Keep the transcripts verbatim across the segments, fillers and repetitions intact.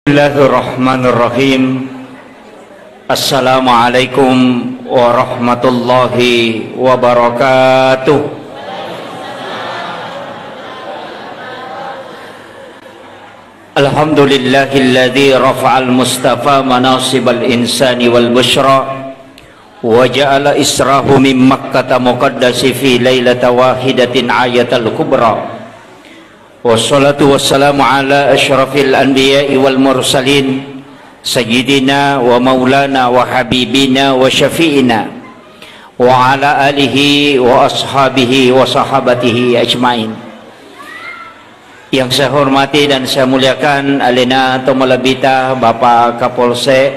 Bismillahirrahmanirrahim. Assalamualaikum warahmatullahi wabarakatuh. Alhamdulillahilladzi rafa'al mustafa manasibal insani wal busyra wa ja'ala israhu min Makkata muqaddasi fi lailata wahidatin ayatal kubra. Wassalatu wassalamu ala asyrafil anbiya'i wal mursalin, sayyidina wa maulana wa habibina wa syafi'ina, wa ala alihi wa ashabihi wa sahabatihi ajmain. Yang saya hormati dan saya muliakan, alena to malebbita Bapak Kapolsek,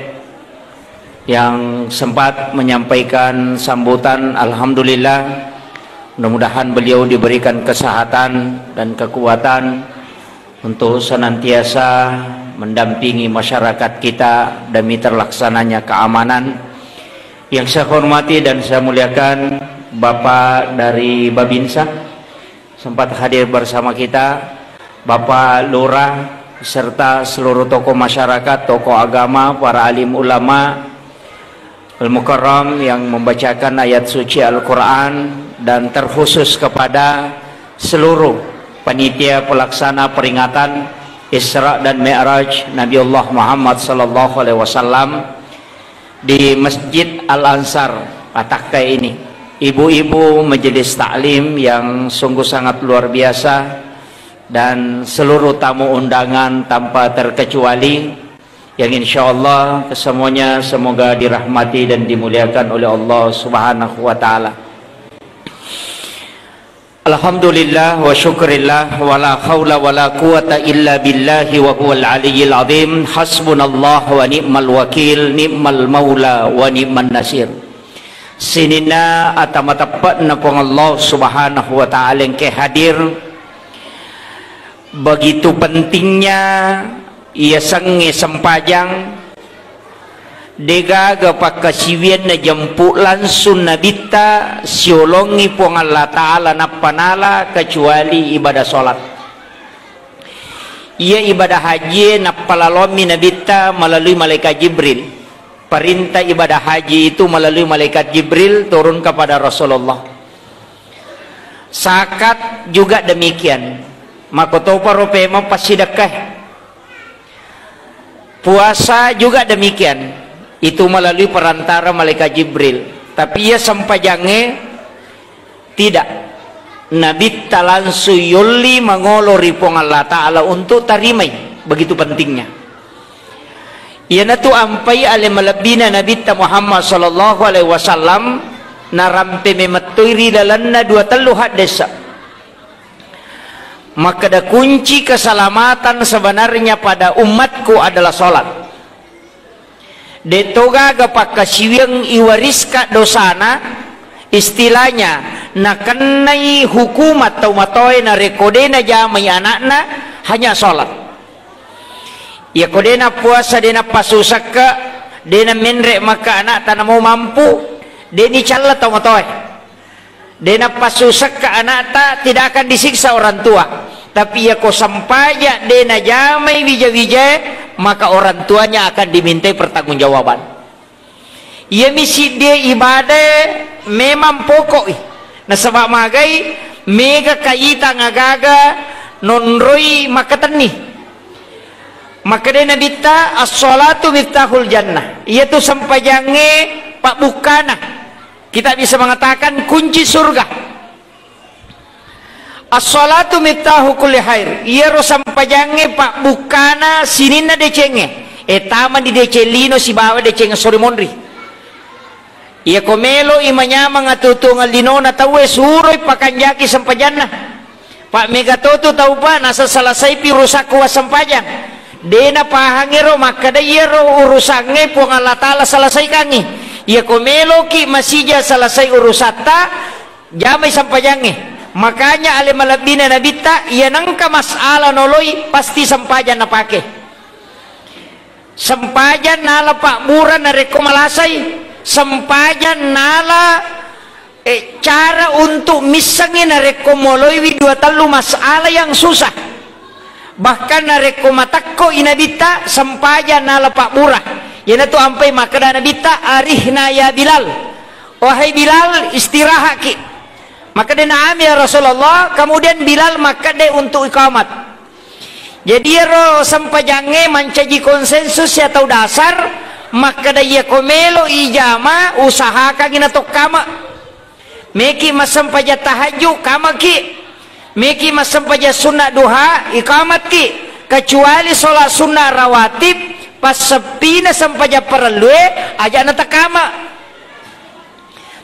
yang sempat menyampaikan sambutan. Alhamdulillah, mudah-mudahan beliau diberikan kesehatan dan kekuatan untuk senantiasa mendampingi masyarakat kita demi terlaksananya keamanan. Yang saya hormati dan saya muliakan Bapak dari Babinsa, sempat hadir bersama kita, Bapak Lurah, serta seluruh tokoh masyarakat, tokoh agama, para alim ulama Al-Mukarram yang membacakan ayat suci Al-Quran, dan terkhusus kepada seluruh panitia pelaksana peringatan Isra dan Mi'raj Nabiullah Muhammad sallallahu alaihi wasallam di Masjid Al-Ansar Patakkai ini, ibu-ibu majelis taklim yang sungguh sangat luar biasa, dan seluruh tamu undangan tanpa terkecuali, yang insya Allah kesemuanya semoga dirahmati dan dimuliakan oleh Allah Subhanahu wa Ta'ala. Alhamdulillah wa syukrillah, wa la haula wa la quwata illa billahi wa huwal aliyyil azim. Hasbunallah wa ni'mal wakil, ni'mal maula wa ni'man nasir. Sininna ata mateppe'na Puang Allah Subhanahu wa Ta'ala engke hadir. Begitu pentingnya yasengnge sempajang, degaga pakkasiwianna jempu langsung Nabitta siolongi Puang Allah Ta'ala nappa nala kecuali ibadah salat. Iya ibadah hajie nappalaloammi Nabitta melalui malaikat Jibril. Perintah ibadah haji itu melalui malaikat Jibril turun kepada Rasulullah. Zakat juga demikian. Makkotoparo pemeng passidekkae. Puasa juga demikian. Itu melalui perantara malaikat Jibril. Tapi iya sempajangnge tidak. Nabitta langsung yolli mangolo ri Puang Allah Ta'ala untuk tarimai. Begitu pentingnya. Iyanatu ampai ale malebbina Nabitta Muhammad sallallahu alaihi wasallam narampe memettoi ri lalenna dua tellu haddesa. Makkeda kunci keselamatan sebenarnya pada umatku adalah salat. De' to gaga pakkasiwiang iwariska dosana, istilahnya nakennai hukumat tau matoae narekko de' najamai ana'na, hanya salat. Iyako de' nappuasa, de' nappasusakka, de' namenre' makka ana'ta namo mampu, de' nicalla tau matoae. De' nappasusakka ana'ta, tidak akan disiksa orang tua. Tapi iyako sampaja de' najamai wija-wijae, maka orang tuanya akan dimintai pertanggungjawaban. Iyami siddie ibadah memang pokok i. Nasaba magai mega kaitang agaga nonroi makkatenni. Makkedai Nabitta, "As-shalatu miftahul jannah." Iyatu sempajangnge pabbukkana. Kita bisa mengatakan kunci surga. As-shalatu miftahu kulli khair. Iyaro sempajangnge pabbukkana sininna decengnge. E, tama di deceng lino sibawa deceng sori monri. Iyako melo i manyameng atuo-tuongeng linona tauwe, suroi pakanjaki sempajanna. Pak, mega totu tau, Pak, nasa selesaipi urusakku wassempajang. De' napahangngero makkeda iyaro urusangnge Puang Allah Ta'ala selesaikangngi. Iyako meloki masija selesai urusatta, jamai sempajangnge. Makanya ale malebbina Nabitta, iya nengka masalah noloi, pasti sempajang napake. Sempajang nala pabbura narekko malasai, sempajang nala, eh, cara untuk missengngi narekko moloiwi dua tellu masalah yang susah. Bahkan narekko matekko i Nabitta, sempajang nala pabbura. Iyanatu ampai makkeda Nabitta, "Arihna ya Bilal." Wahai Bilal, istirahaki. Makkeda, "Na'am ya Rasulullah." Kemudian Bilal makkeda untuk iqamat. Jadi iyaro sempajangnge mancaji konsensus ya tau dasar, makkeda, "Iyako melo ijama, usahakangi natokkama." Meki massempajang tahajju, kamaki. Meki massempajang sunna duha, ikamatki. Kecuali sholat sunna rawatib, passeppina sempajang parellue, aja natakama.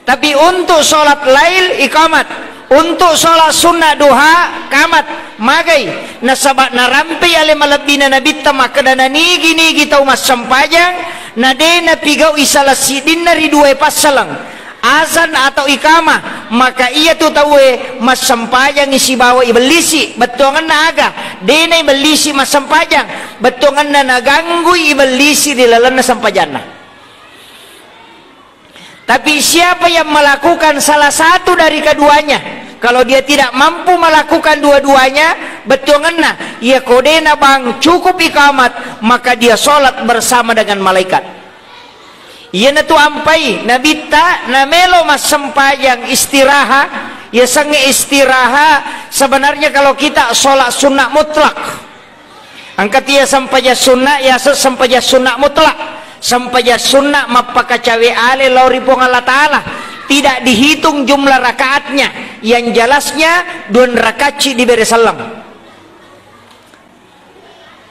Tapi untuk sholat lail, ikamat. Untuk sholat sunna duha, kamat. Magai. Nasaba narampei ale malebbina Nabitta makkeda, nanigi-nigi tau massempajang, na de napigau'i salah siddinna ri duae passaleng. Azan atau ikamah, maka iyatu tauwe massempajangi sibawa ibellisi, bettuangenna aga? De naibellisi massempajang, bettuangenna naganggui ibellisi ri lalenna sempajanna. Tapi siapa yang melakukan salah satu dari keduanya, kalau dia tidak mampu melakukan dua-duanya, bettuangenna, iyako de nabang cukup ikamat, maka dia sholat bersama dengan malaikat. Iyanatu ampai Nabitta namelo massempajang istiraha, yasengnge istiraha sebenarnya kalau kita sholat sunnah mutlak. Engka tia sempajang sunnah, yaseng sempajang sunnah mutlak, sempajang sunnah mappakacawe ale lao ri Puang Allah Ta'ala, tidak dihitung jumlah rakaatnya, yang jelasnya dua rakaatci dibere selleng.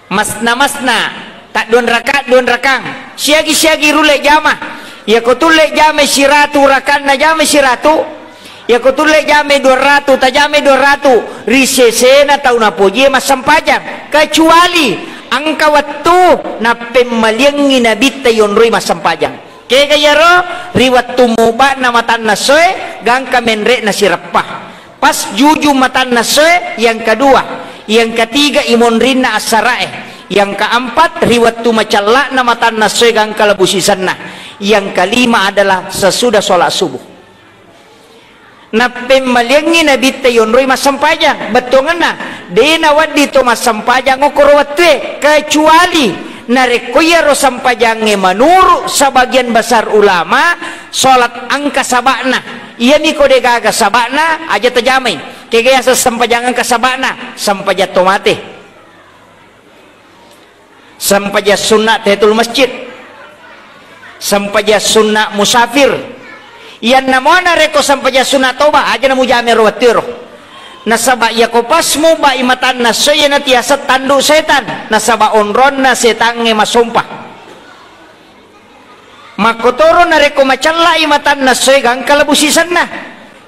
Masna-masna, tak dua rakaat, dua rakang. Siagi-siagi rulle jama. Iyako tulle jama siratu, rakanna jama siratu. Iyako tulle jama dua ratu, tajama dua ratu. Ri sesena tau napojie massempajang. Kecuali engka wettu nappemmaliangngi Nabitta yonroi massempajang. Kega iyaro? Ri wettu muba'na matanna essoe, gangka menre'na sireppa. Pas juju matanna essoe, yang kedua, yang ketiga imonrinna assara'e, yang keempat ri wettu macella'na matanna essoe gangka lebu sisenna, yang kelima adalah sesudah sholat subuh. Nappemmaliangngi Nabitta yonroi massempajang, bettuangenna de nawedding to massempajang okkoro wettue, kecuali narekko iyaro sempajangnge menurut sebagian besar ulama sholat engka saba'na. Iyami ko degaga saba'na aja tajamai. Kega yaseng sempajang engka saba'na? Sempajang to mate. Sempajang sunna tahiyatul masjid. Sempajang sunna musafir. Iyanna mo narekko sempajang sunna toba, aja namujame ro wettuero. Nasaba iyako pas mubai matanna essoe, iyana tiaseng tandu setan. Nasaba onronna setangnge masompa. Makkotoro narekko macellai matanna essoe gangka lebu sisenna.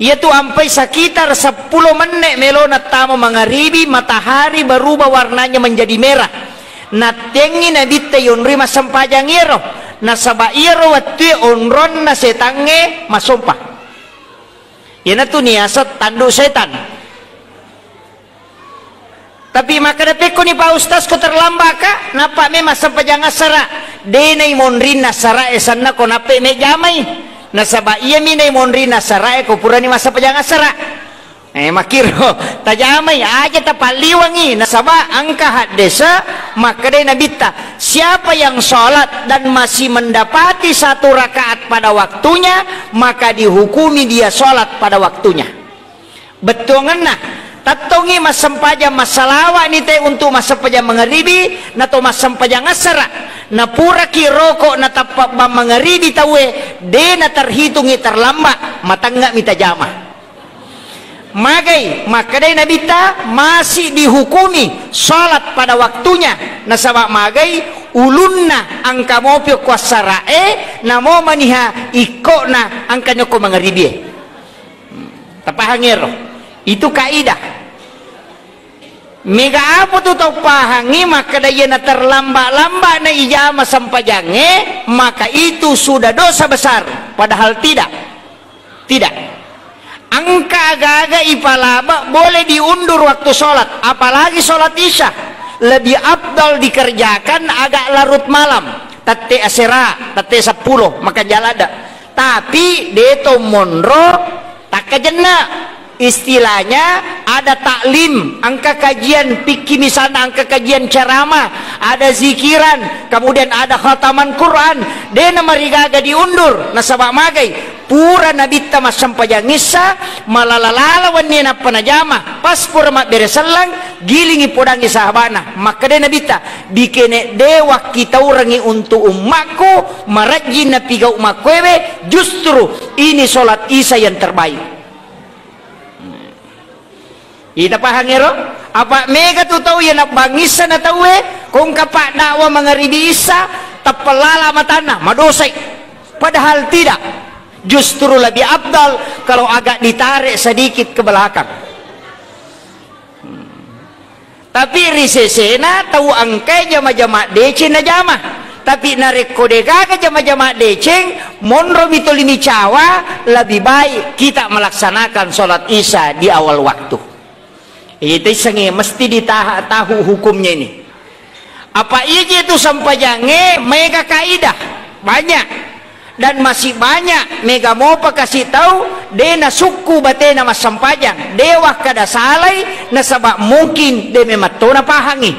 Iyatu ampai sekitar seppulo menne melona tama mangaribi, matahari berubah warnanya menjadi merah. Nattengngi Nabitta yonroi massempajang iyaro, nasaba iyaro wettue onronna setangnge masompa. Iyanatu niaseng tandu setan. Tapi makkeda, "Pekkoni Pak Ustaz ko terlambat ka?" Nappa memang sempajang assara. De naimonrinna assara e sanna ko nappe mejamai. Nasaba iyami naimonrinna assara e ko purani massempajang assara. Eh, makkiro tajamai aja tapalliwangi, nasaba engka haddese makkeda Nabitta, "Siapa yang sholat dan masih mendapati satu rakaat pada waktunya, maka dihukumi dia sholat pada waktunya." Bettuangenna, tettongngi massempajang, massalawa'ni te untuk massempajang mangaribi, nato massempajang assara. Napuraki roko natappa bang mangaribi tauwe, de naterhitungi terlambat, matengngami tajama. Magai, makkedai Nabitta, masih dihukumi sholat pada waktunya, nasaba magai ulunna engka mopi okko assara'e, namo maniha ikkona engkani okko mangaribie. Tapahangi ero. Itu kaidah. Mega apa tu tau pahangi makkeda iyana terlambat-lambat na ijama sempajangnge, maka itu sudah dosa besar. Padahal tidak. Tidak. Engka aga-aga ipalaba boleh diundur waktu sholat, apalagi sholat isya. Lebih afdal dikerjakan agak larut malam. Tette asera, tette seppulo, makan jalada. Tapi deto monro takkajenna. Istilahnya ada taklim, engka kajian fikih misalnya, engka kajian ceramah, ada zikiran, kemudian ada khataman Quran. De' namarigaga diundur, nasaba' magai pura nabitta massempajang issa, malala-lala wenni nappa najama, pas pura mabbere selleng, gilingi podangi sahabana. Makkeda nabitta, dikene de' wakkitaurengi untuk ummakku, marajjing napigau makkuewe, justru ini sholat isya yang terbaik. Ita pahang ero? Apa mega tu tau iya nabbangissa na tauwe, kongka pak dakwa mangaribi issa, tappellala matanna, madosai. Padahal tidak. Justru lebih afdal kalau agak ditarik sedikit ke belakang. Tapi ri sesena tau engkai jama-jama deceng najama. Tapi narekko degaga jama-jama deceng, monromi toli micawa, lebih baik kita melaksanakan sholat isya di awal waktu. Itu isengnge mesti ditaha-, tahu hukumnya ini. Apa ije tu sempajangnge mega kaidah? Banyak. Dan masih banyak mega mopa kasi tau de' nasukku batena massempajang, de' wakkada salai, nasaba' mungkin de' memang to napahangi.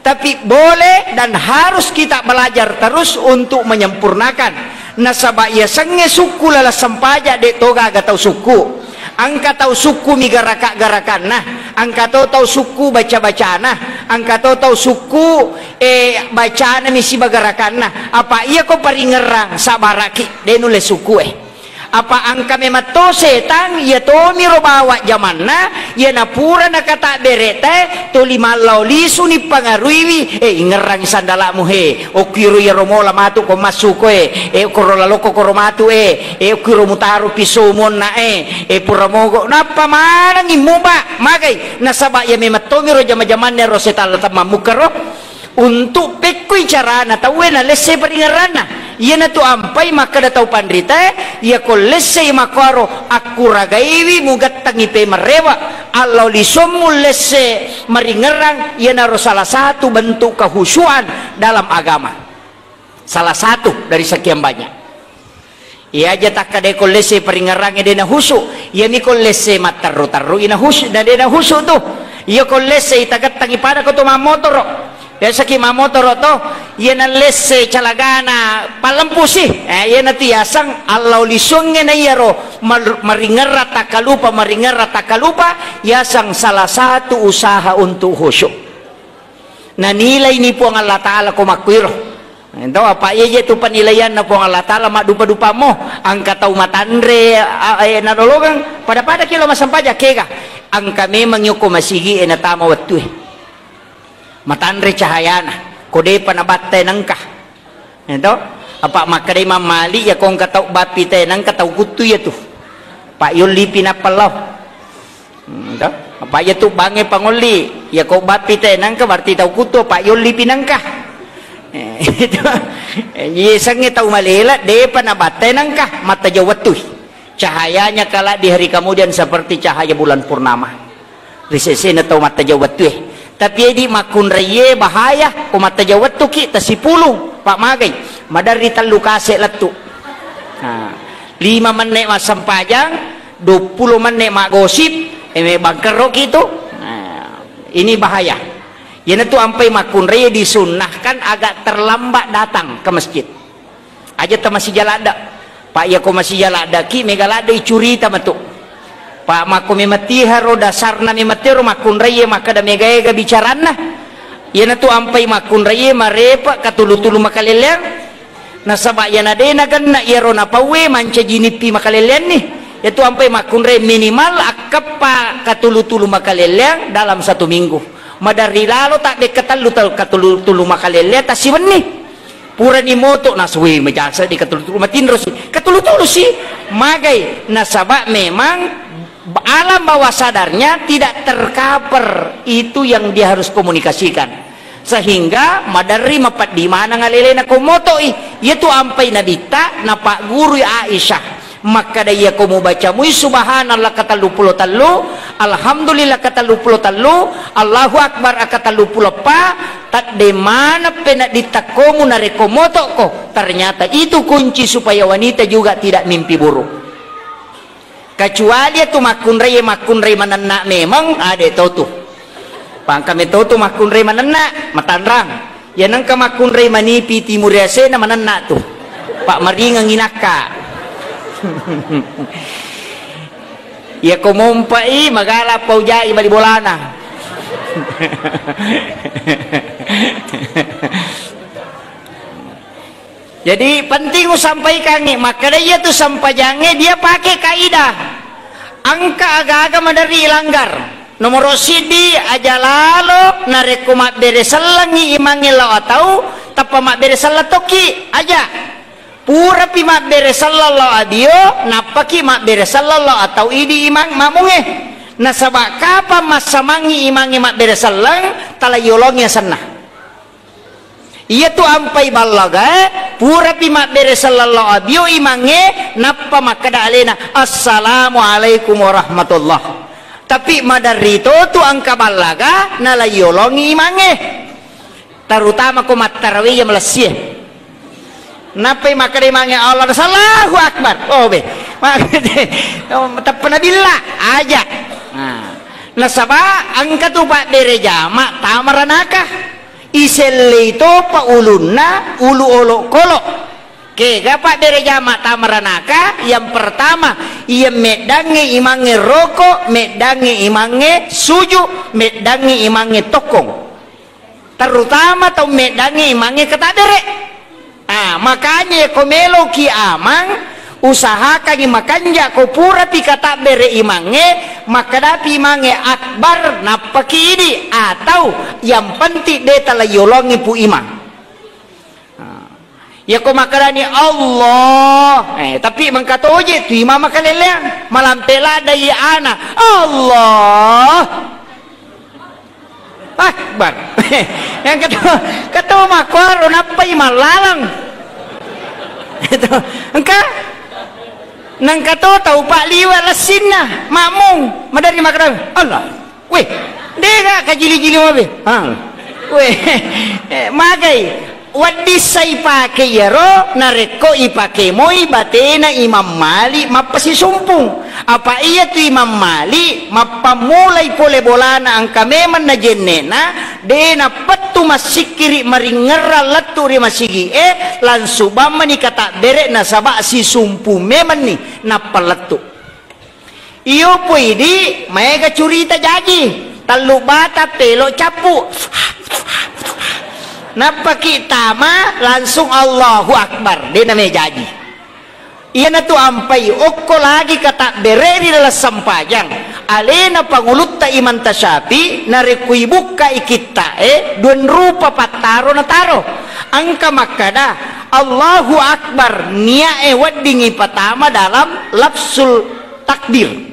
Tapi boleh dan harus kita belajar terus untuk menyempurnakan. Nasaba' yasengnge sukku laleng sempajang de' to gaga tau sukku. Engka tau sukku mi garaka-garakanna, engka to tau sukku baca-bacana, engka to tau sukku, eh, bacana mi siba garakanna. Apa iya ko paringerrang, sabaraki, de' nulle sukku e. Apa engka memang to setang, iya tomiro bawa jamanna, iya napura nakatabbere te, toli mallao lisu nippangaruiwi, eh, ingerrangi sandalamu he. Okkiro iyaro mola matu ko massuko e, e okkoro laloko koro matu e, e okkiro mutaro piso muonna e, e pura mogo nappa manengi muba magai, nasaba' iya memang tomiro jama-jamanna ro setalla temmammukkaro. Untuk pekkui carana tauwe nalesse paringerranna. Iyanatu ampai makkeda tau panritae, iya ko lessei makkuaro akkuragaiwi mugattangi pemerrewa, allau lisommu lesse maringerrang, iyanaro salah satu bentuk kehusuan dalam agama. Salah satu dari sekian banyak. Iya aja takkadai ko lesse paringerrangnge de' nahusu, iyami ko lesse matterru-terru ina husu, na de' nahusu tu. Iya ko lesse itagettangi pada ko to mammotoro. Biasaki mammotoro to, iya na lesse calagana pallempusi. Eh, iya natu yasang allau lisungnge na iyaro mar-, maringerra takkalupa, maringerra takkalupa, yasang salah satu usaha untuk khusyuk. Nanilaini Puang Allah Ta'ala ko makkuiro. Ento apa iya je tu penilaianna Puang Allah Ta'ala maddupa-dupammo, engka tau matanre, a-, eh, nanolongeng, pada-pada kilo massempajang kega. Engka memang yoko masigi e natama wettue. Matanre cahayana, ko depa nabattai nengka. Ento, apa makkedai Imam Malik, iya ko engka tau bappi te nengka tau kuttu iya tu. Pak yollipi nappa lao. Hmm, to? Apa iya tu bangnge pangolli, iya ko bappi te nengka berarti tau kuttu, apa yollipi nengka. Eh, itu. Eh, iye sengnge tau malela, depa nabattai nengka, mattajau wettui. Cahayanya kelak di hari kemudian seperti cahaya bulan purnama. Ri sesena tau mattajau wettue. Tapi edi makkunraiye bahaya, ko mattajau wettuki tasipulung, Pak, magai. Maderri tellu kase lettu. Nah, lima menne massempajang, duappulo menne maggosip, eh, me bangkerroki tu. Nah, ini bahaya. Iyanatu ampai makkunraiye disunnahkan agak terlambat datang ke masjid. Aja ta masija ladda. Pak, iya ko masija laddaki, mega ladda icurita matu. Pak, makko memetiharo dasarna memetiharo makkunraiye makkeda mega-ega bicaranna. Iyanatu ampai makkunraiye marepa katulu-tulu makalelleang. Nasaba iyana de nagenna iyaro napauwe mancaji nippi makalelleanni. Iyatu ampai makkunrai minimal akkeppa katulu-tulu makalelleang dalam satu minggu. Maderri lalo tabbe katellu tau katulu-tulu makalelleang tasiwenni. Purani moto nasui majasa di katulu-tulu matinrosi. Katulu-tulusi. Magai nasaba memang alam bawah sadarnya tidak tercover itu yang dia harus komunikasikan. Sehingga maderri mapeddi maneng alelena ko motoi. Iyatu ampai nabitta napaggurui Aisyah. Makkeda, iyako mubaca mui subhanallah katelluppulo tellu, alhamdulillah katelluppulo tellu, Allahu akbar katelluppulo eppa, tedde maneng peneddi tekkomu narekko motokko. Ternyata itu kunci supaya wanita juga tidak mimpi buruk. Kecuali iyatu makkunrai, makkunrai manenna memeng, ade to tu. Pangka meto tu makkunrai manenna, matanrang. Iya nengka makkunrai manipi timur yasena manenna tu. Pak maringeng inakka. Iya ko mompai magala paujai bali bolana. Jadi penting usampaikangngi, makkeda iyatu sempajangnge dia pakai kaidah. Engka aga-aga maderri ilanggar. Nomoro siddi, aja lalo narekko mabbere sellengngi imangnge lao atau, tappa mabbere selleng tokki, aja. Purapi mabbere selleng lao abio, nappaki mabbere selleng lao atau idi imang mamungnge. Nasaba kapang massamangngi imangnge mabbere selleng, tala yolongi asenna. Iyatu ampai ballagae, purapi mabbere selleng lao abio imangnge, nappa makkeda alena, "Assalamualaikum warahmatullah." Tapi maderri to tu engka ballaga, nala yolongi imangnge. Terutama ko mattarawe iya malessie. Nappai makkeda imangnge, "Allah, Allahu Akbar." Oh, be. Makkeda, oh, teppa nabilla, aja. Nah, nasaba engka tu pabbere jama tama ranaka. Isellei topa ulunna, ulu olokolo. Kega pabbere jama tama ranaka? Yang pertama, iya meddangnge imangnge roko, meddangnge imangnge suju, meddangnge imangnge tokkong. Terutama tau meddangnge imangnge katabbere. Ah, makanya ko meloki amang, usahakangi makanja ko purapi katabbere imangnge, makkadapi imangnge akbar, nappaki idi, atau yang penting de tala yolongi pu imang. Ah. Yako makkedani Allah, eh, tapi mengkatoje tu imang makaleleang, malampe ladai ana, Allah. Akbar. Yang keto, keto makkuaro nappai mallalang. Itu, engka? Nengka to tau pak liwa lessinna, makmung, madari makkeda, Allah. Weh, dega kajili-jili mabe. Ha. Weh, eh, magai. Wedding sai pake iyaro, narekko ipake moi batena Imam Malik mappasisumpung. Apa iyatu Imam Malik mappammulai pole bolana engka memeng najenne'na, de napettu massikkiri maringngerang lettu ri masigi e, langsung bammani katabbere nasaba sisumpung memenni nappa lettu. Iyo poidi maega curita jaji, tellu bata pelo cappu. Nappaki tama langsung Allahu Akbar, de name jaji. Iyanatu ampai okko lagi katabbere ri laleng sempajang. Alena pangulutta Imam Tasyafi narekko ibukkai kitta e, dua rupa pattaro nataro. Engka makkada Allahu Akbar, nia e weddingi patama dalam lafsul takbir.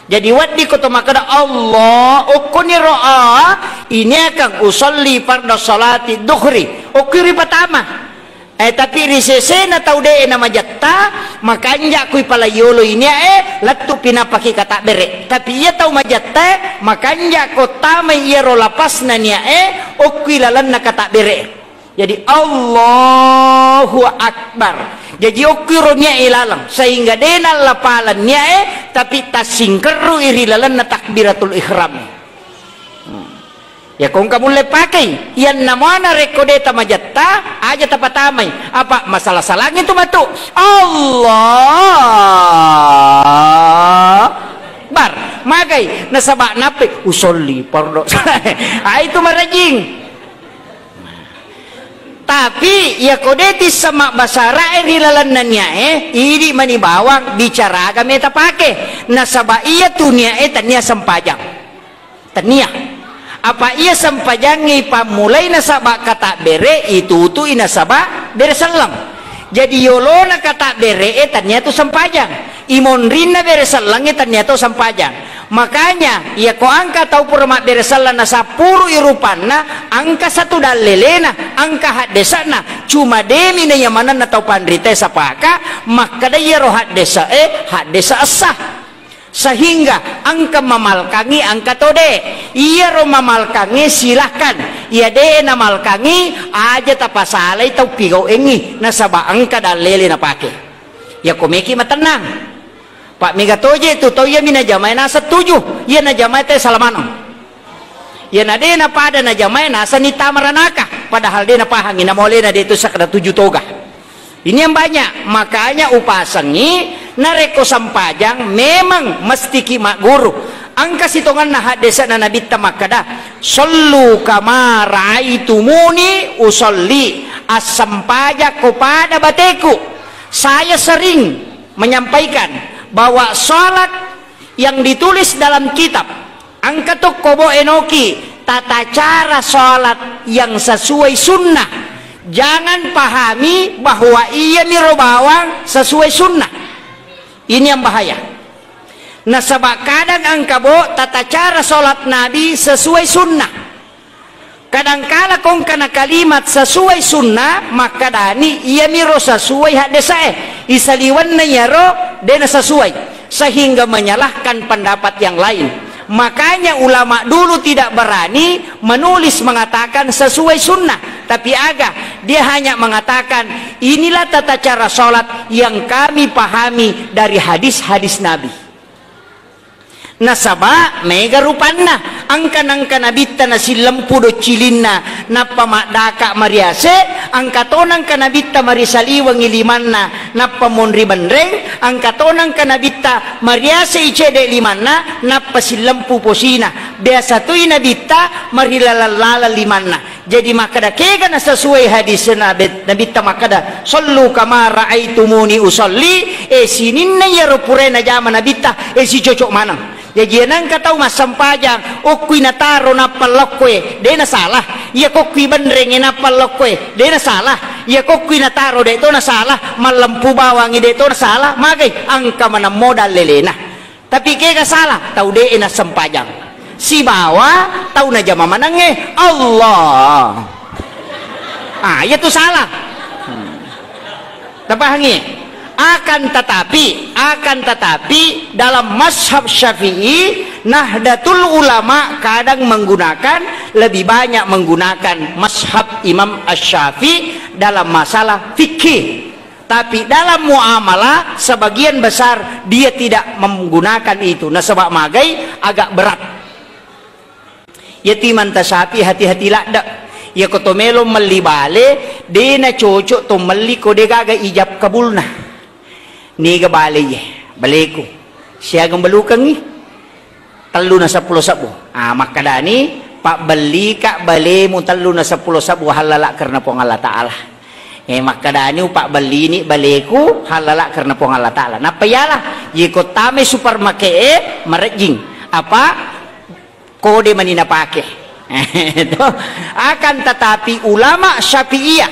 Jadi wedding ko to makkeda Allah, okkoniro a, ini akan usolli farda salati duhri. Okko ripatama. Eh, tapi ri sesena tau de na majetta, makanja kui pala yolo ini e, lettu pinapaki katabbere. Tapi iya tau majetta, makanja ko tamai iyaro lapasna nia e, okkui lalenna katabbere. Jadi, Allahu Akbar. Jaji, okkuiro niae laleng, sehingga de nallapaleng niae, tapi tassingkerrui ri lalenna takbiratul ihram. Hmm. Ya, kongka mulle pakei, iyanna muana rekko de tamajetta, aja tapatamai. Apa masalah-salangi tu matu? Allah Akbar. Magai, nasaba nappe, usolli, pardo. Ah, itu marajing. Tapi, iyako de tisseng mabbasarae ri lalenna niae, idi mani bawang bicara aga meta pake. Nasaba iyatu niae tania sempajang. Tania. Apa iya sempajangnge ipammulai nasaba katabbere, itutui nasaba bere selleng. Jadi, yolona katabbere e tania tu sempajang. Imonrinna bere sellengnge tania to sempajang. Makanya, iyako engka tau pura mabbere selleng nasappurui rupanna, engka satu dallelena, engka haddese'na, cuma demi naiya manenna tau panritae sapaka, makkeda iyaro haddese e, haddese essa. Sehingga engka mamalkangi, engka to de. Iyaro mamalkangi, silahkan. Iya de namalkangi, aja tapasalai tau pigauengngi, nasaba engka dallele napake. Iyako meki matennang. Pak mega toje tu tau iya mi najamae naseng tuju, iya najamae te sala maneng. Iya na de na pada najamae naseng ni tama ranaka, padahal de napahangi namolena de tu sakada tuju toga. Ini yang banyak, makanya upasengi narekko sempajang memang mestiki magguru. Engka sitongenna haddese'na Nabitta makkeda, "Sallu kama raaitumuni usalli." Assempajakko pada bateku. Saya sering menyampaikan bahwa salat yang ditulis dalam kitab, engka tokko bo enoki tata cara salat yang sesuai sunnah. Jangan pahami bahwa iya miro bawang sesuai sunnah. Ini yang bahaya. Nasaba kadang engka bo tata cara salat Nabi sesuai sunnah. Kadangkala kongkana kalimat sesuai sunnah, makkadani iyamiro sesuai haddesae. Isaliwenna iyaro dena sesuai, sehingga menyalahkan pendapat yang lain. Makanya ulama dulu tidak berani menulis mengatakan sesuai sunnah. Tapi aga, dia hanya mengatakan, "Inilah tata cara sholat yang kami pahami dari hadis-hadis Nabi." Nasaba mega rupanna, engka nangka nabitta nasillempu doccilinna, nappa maddaka mariase, engka to nangka nabitta marisaliwengi limanna, nappa monri benreng, engka to nangka nabitta mariase icede limanna, nappa sillempu posina. Biasa toi nabitta marilaleng-laleng limanna. Jadi makkeda kega nasesuai hadis Nabi, Nabitta makkeda, "Sallu kama raaitumuni usalli." Eh, sininna iyaro purae najama Nabitta, eh, sicocok maneng. Jaji nangka tau massempajang, okkui nataro nappa lokkoe, de nasalah. Iya kokkui benrenge nappa lokkoe, de nasalah. Iya kokkui nataro de to nasalah, mallempu bawangi de to nasalah. Magai, engka maneng modal lelena. Tapi kega salah? Tau de'e nassempajang. Sibawa tau najama manengnge Allah. Ah, iya tu salah. Hmm. Tapahangi? Akan tetapi, akan tetapi dalam mazhab Syafi'i, Nahdlatul Ulama kadang menggunakan, lebih banyak menggunakan mazhab Imam Asy-Syafi'i dalam masalah fikih. Tapi dalam muamalah, sebagian besar dia tidak menggunakan itu. Nasaba magai agak berat. Iyatu Imanta Syafi'i hati-hati ladde. Iyako to melo melli bale, de nacocok to melli ko de gaga ijab kabulna. Niga bale iye, baleku. Siagang belukengngi. Tellu na seppulo sebbu. Ah, makkadani, "Pabbellika balemu tellu na seppulo sebbu hallala karena Puang Allah Ta'ala." Eh, makkadani, "Upabbellini baleku hallala karena Puang Allah Ta'ala." Nappa iyalah, yeko tamai supermarket e, marejjing. Apa? Kode mani napake. Itu. Akan tetapi ulama Syafi'iyah,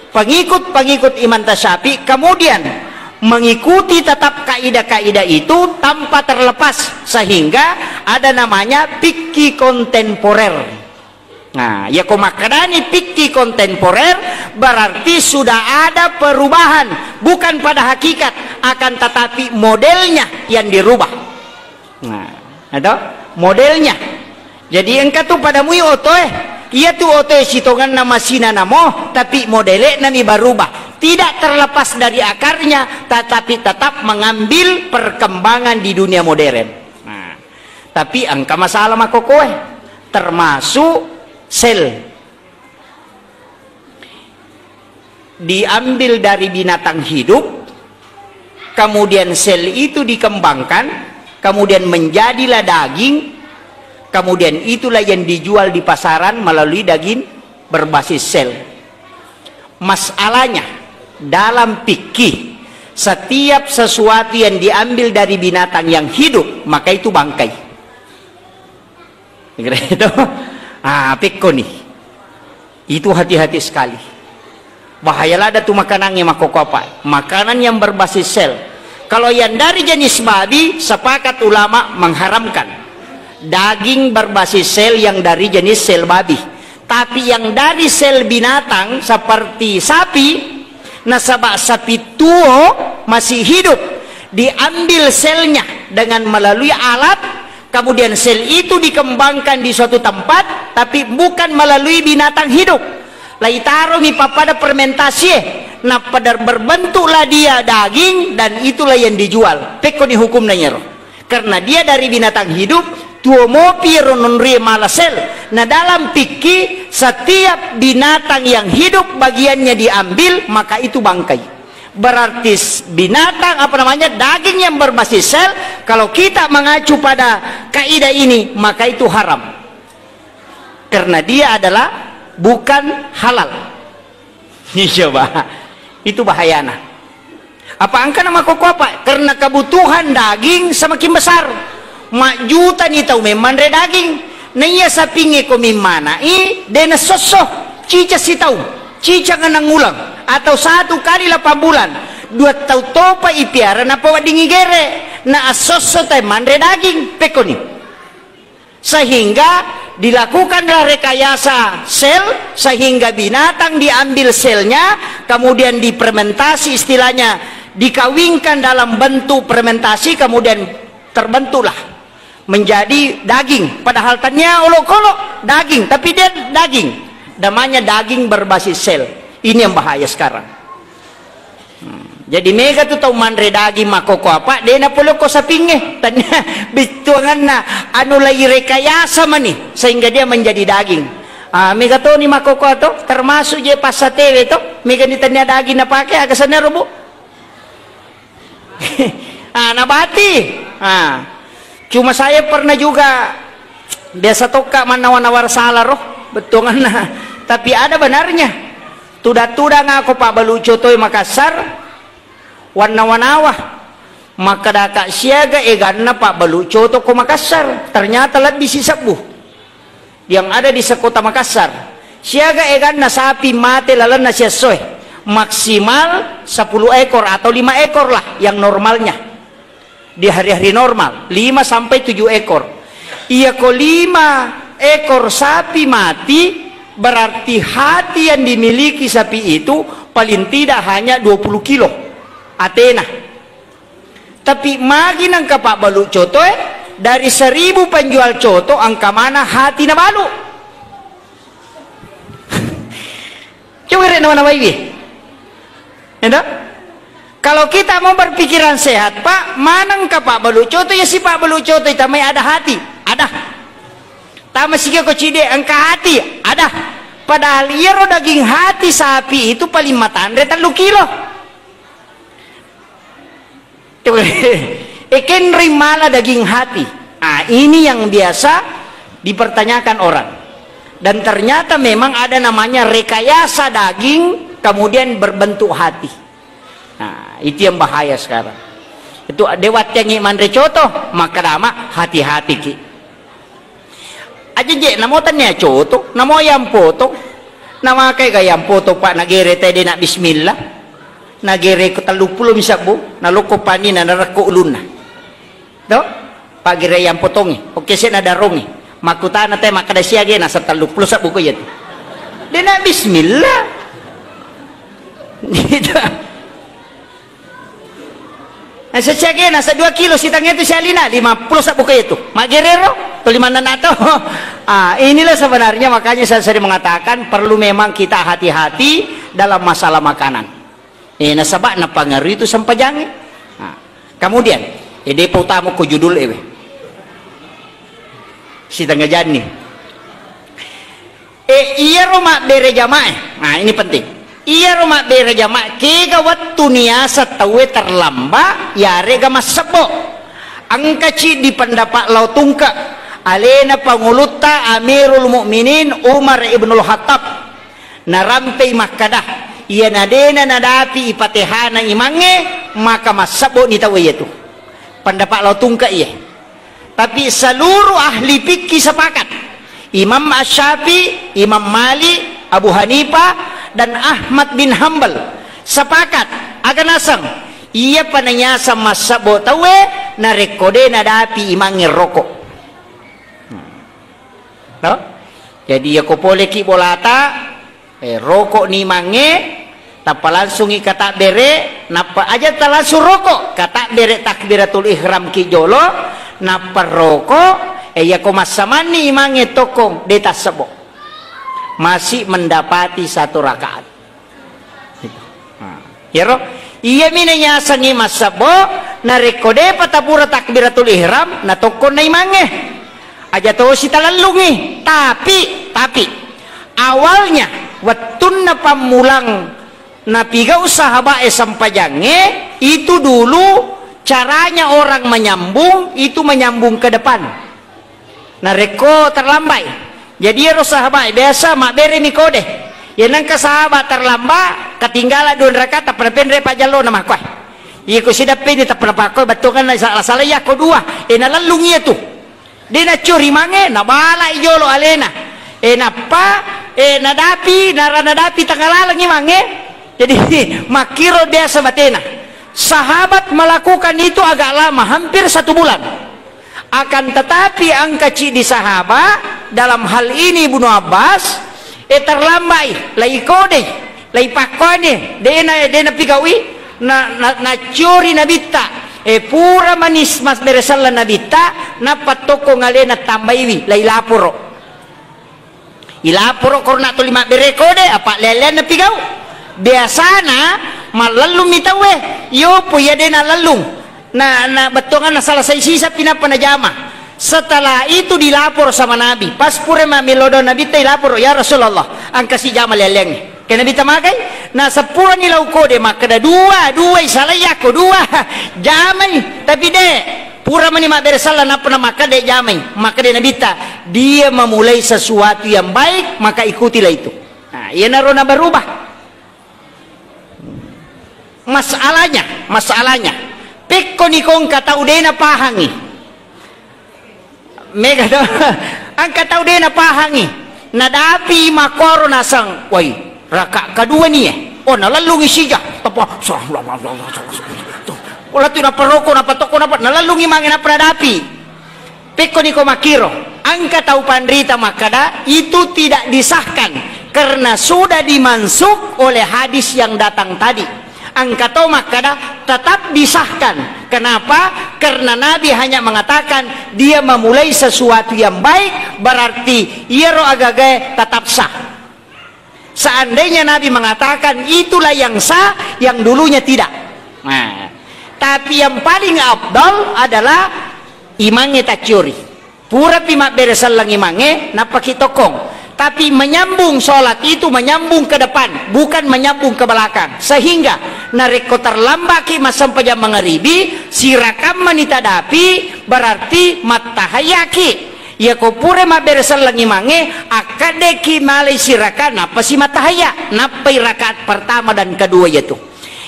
pengikut-pengikut Imanta Syafi'i, kemudian mengikuti tetap kaidah-kaidah itu tanpa terlepas, sehingga ada namanya fikih kontemporer. Nah, ya ko makkadani fikih kontemporer, berarti sudah ada perubahan, bukan pada hakikat, akan tetapi modelnya yang dirubah. Nah, itu modelnya. Jadi engka tu pada mui otoe. Iya tu otoe sitongenna masina namo, tapi modele nami barubah. Tidak terlepas dari akarnya, tetapi tetap mengambil perkembangan di dunia modern. Nah, tapi engka masalah makokoe, termasuk sel. Diambil dari binatang hidup, kemudian sel itu dikembangkan, kemudian menjadilah daging, kemudian itulah yang dijual di pasaran melalui daging berbasis sel. Masalahnya, dalam fikih, setiap sesuatu yang diambil dari binatang yang hidup, maka itu bangkai. Kira itu. Ah, pekko nih. Itu hati-hati sekali. Bahaya lada tu makanannya makoko apa? Makanan yang berbasis sel. Kalau yang dari jenis babi, sepakat ulama mengharamkan. Daging berbasis sel yang dari jenis sel babi. Tapi yang dari sel binatang seperti sapi, nasaba sapi tuo masih hidup, diambil selnya dengan melalui alat, kemudian sel itu dikembangkan di suatu tempat, tapi bukan melalui binatang hidup. Laitaromi pappada fermentasi, eh, Nappa dar-, berbentuklah dia daging dan itulah yang dijual. Pekkoni hukumna iyaro. Karena dia dari binatang hidup, tuo mopi ero nonrie mala sel. Nah, dalam fikih, setiap binatang yang hidup bagiannya diambil, maka itu bangkai. Berarti s-, binatang, apa namanya, daging yang berbasis sel, kalau kita mengacu pada kaidah ini, maka itu haram. Karena dia adalah bukan halal. Iya, Pak. Itu bahayana. Apa engka na makkokko apa? Karena kebutuhan daging semakin besar. Majjutani tau memmanre daging. Naiya sapingnge ko mimmanai, de nassosso. Cicang sitaung, cicang enneng uleng, atau satu kali lapan bulan. Dua tau topa ipiara napaweddingi gere. Na assosso tai manre daging. Pekkoni. Sehingga dilakukanlah rekayasa sel, sehingga binatang diambil selnya, kemudian difermentasi, istilahnya dikawinkan dalam bentuk fermentasi, kemudian terbentuklah menjadi daging. Padahal tania olokolo daging, tapi dia daging. Namanya daging berbasis sel. Ini yang bahaya sekarang. Hmm. Jadi mega tu tau manre daging makkokko apa, de napolokko sapingnge. Tania bittuanganna anu lai rekayasa mani sehingga dia menjadi daging. Ah, mega toni makkokko to, termasuk je passatewe to, mega ni tania daging napake, aga senna ro, Bu? Ah, nabati. Ah. Cuma saya pernah juga, biasa tokka mannawa-nawara sala ro, bettuanganna. Tapi ada benarnya. Tudang-tudang ako pabbalu cotoe Makassar, wannawa-nawa. Makkedaka siaga eganna pabbalu coto ko Makassar. Ternyata lebbi sisebbu yang ada di sekota Makassar. Siaga eganna sapi mate lalenna siessoe, maksimal sepuluh ekor atau lima ekor lah yang normalnya. Di hari-hari normal, lima sampai tujuh ekor. Iya ko lima ekor sapi mati, berarti hati yang dimiliki sapi itu paling tidak hanya dua puluh kilo atena. Tapi magi nengka pabbalu cotoe, dari seribu penjual coto engka mana hati nabalu. Coba rek nawa-nawai. Enda? Kalau kita mau berpikiran sehat, Pak, manengka pabbalu coto, ya si pabbalu coto, tamai ada hati. Ada. Tama sike ko cide, engka hati. Ada. Padahal iyaro daging hati sapi itu paling matanre tellu kilo. Ekenri mala daging hati. Ah, ini yang biasa dipertanyakan orang. Dan ternyata memang ada namanya rekayasa daging, kemudian berbentuk hati. Nah, itu yang bahaya sekarang. Itu dewattengi manre coto, maka dama hati-hati ki. Aja je, namo tania coto, namo ayam potong. Namakai ga ayam potong, Pak, nagere tede na bismillah. Nagere ko tellu pulo misabbu, nalokko panina, narekko ulunna. To? Paggere ayam potongi, oke, sena darongi. Makkutana te makkeda siage, nasa tellu pulo sabbu ko iya tu. Dena bismillah. Gitu. Nasa siage, nasa dua kilo, sitangnge tu sialina, lima pulo sabbu ko iya tu. Maggerero, to lima nana to. Ah, inilah sebenarnya makanya saya sering mengatakan perlu memang kita hati-hati dalam masalah makanan. Eh, nasaba napangaruhi tu sempajangnge. Nah, kemudian, eh, depa utama ko judul ewe. Sitengah jani. Eh, iyaro mabbere jamaah. Nah, ini penting. Iyaro mabbere jamaah, kega wettu niasa tauwe terlambat, yarega massebbo. Engkaci di pendapat Lao Tungke, alena pangulutta Amirul Mukminin Umar ibnul Khattab. Narampei makkada, iyana dena nadapi ipatehana imangnge, maka massebbo ni tau iyatu. Pendapat Lao Tungke iye. Tapi seluruh ahli fikih sepakat. Imam Asy-Syafi'i, Imam Malik, Abu Hanifah, dan Ahmad bin Hambal sepakat. Aga naseng, iya panayasa massebbo tauwe narekko de nadapi imangnge rokok. No? Jadi, yako poleki bolata, eh, rokok ni mange, tappa langsungi katabbere, nappa aja talangsung rokok, katabbere takbiratul ihram ki jolo, nappa rokok, eh, yako massamanni imangnge tokkong, de tassebo. Masih mendapati satu rakaat. Nah, iyaro, iyami nayasengngi massebbo, narekko de'pa tapura takbiratul ihram, natokkonna imangnge. Aja tosi talellungngi. Tapi, tapi, awalnya, wettunna pammulang napigau sahaba'e sempajangnge, itu dulu caranya orang menyambung, itu menyambung ke depan. Narekko terlambai. Jadi iyaro sahabat biasa mabberemi kode. Iya nengka sahabat terlambat, ketinggalan dua rakaat, tappa napenre pajallona makkoe. Iya ko sidappeni tappa napakkoe bettuanganna sala-sala iya ko dua. E nalellung iya tu. De naccuri mange, nabalai jolo alena. E nappa, e nadapi, nara nadapi tengah lalengi mange. Jadi makkiro biasa batena. Sahabat melakukan itu agak lama, hampir satu bulan. Akan tetapi engka ciddi sahaba, dalam hal ini Ibnu Abbas, e terlambai, lai kodei, lai pakkoane, dena, dena pigaui, na, na, naccori nabitta, e pura manis mas beresalla nabitta, nappa tokko ngalena tambaiwi, lai laporo. Ilaporo korona tuli mabbere kode, apa lelean napigau. Biasana mallellung mi tauwe, yopo iya de nalellung. Na, na bettuanganna salasai sisa pinappa najama. Setelah itu dilapor sama Nabi. Pas pura mammelo do Nabi ta ilaporo, "Ya Rasulullah, engka si jama leleangnge." Ke Nabi ta magai, na seppurani lau kode makkeda dua, dua isalai yakko dua. Jamai, tapi de. Pura mani mabbere sella nappa namakkeda jamai, makkeda Nabitta, dia memulai sesuatu yang baik, maka ikutilah itu. Nah, iyanaro nabarubah. Masalahnya, masalahnya, pekkoni ko engka tau de napahangi. Mega to, engka tau de napahangi. Nadapi makkoro naseng, wai, raka kedua ni eh. Oh, nalellungi sija. Tapa, oh, latu naparoko, napatoko, napa, nalellungi mange napa nadapi. Pekkoni ko makkiro, engka tau panrita makkada, itu tidak disahkan karena sudah dimansukh oleh hadis yang datang tadi. Engka to makkada, tetap disahkan. Kenapa? Karena Nabi hanya mengatakan dia memulai sesuatu yang baik, berarti iyaro agagae tetap sah. Seandainya Nabi mengatakan itulah yang sah, yang dulunya tidak. Nah, tapi yang paling afdal adalah imangnge tacciori. Purapi mabbere selleng imangnge, nappaki tokkong. Tapi menyambung sholat itu menyambung ke depan, bukan menyambung ke belakang. Sehingga narekko terlambaki massempajang mangaribi, sirakammani tadapi, berarti mattahayaki. Iyako pura mabbere selleng imangnge, akkaddeki malai siraka, nappa si mattahayya, nappai rakaat pertama dan kedua iyatu.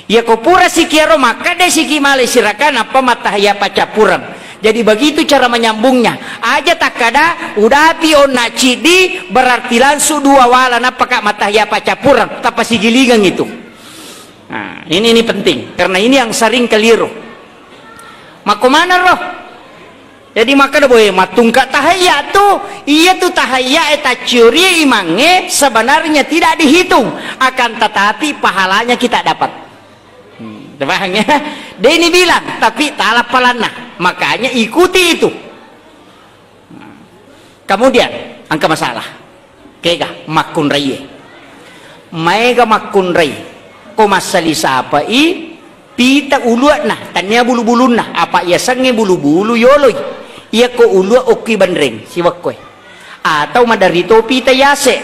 Iyako pura sikiaro makkeda siki malai siraka, nappa mattahayya paccappureng. Jadi begitu cara menyambungnya. Aja takkada, udapi onna ciddi, berarti langsung dua wala, nappaka mattahayya paccappureng, tappa sigilingeng itu. Nah, ini, ini penting, karena ini yang sering keliru. Makko maneng ro? Jadi makkeda boe mattungka tahayya tu, iya tu tahayya e tacciori imangnge sebenarnya tidak dihitung, akan tetapi pahalanya kita dapat. Hmm, paham ya? Deni bilang, tapi tala palanna. Makanya ikuti itu. Nah, kemudian, engka masalah. Kega makkunraie. Maega makkunrai. Ko massali sapai pita ulua'na, tania bulu-bulunna. Apa yasengnge bulu-bulu yoloi. Iyako ulua okki benreng, siwekkoe. Atau maderri to pita yase.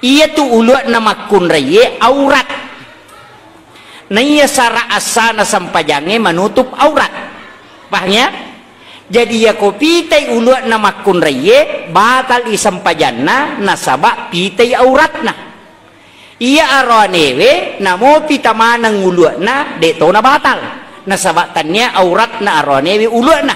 Iyatu ulua'na makkunraie aurat. Naiya sara assana sempajangnge manutup aurat. Paham ya? Jadi, iyako pitai ulua'na makkunraie, batal i sempajanna, nasaba pitai auratna. Iya aroanewe, namopi tamaneng ulua'na, de tona batal. Nasaba tania auratna aroanewe ulua'na.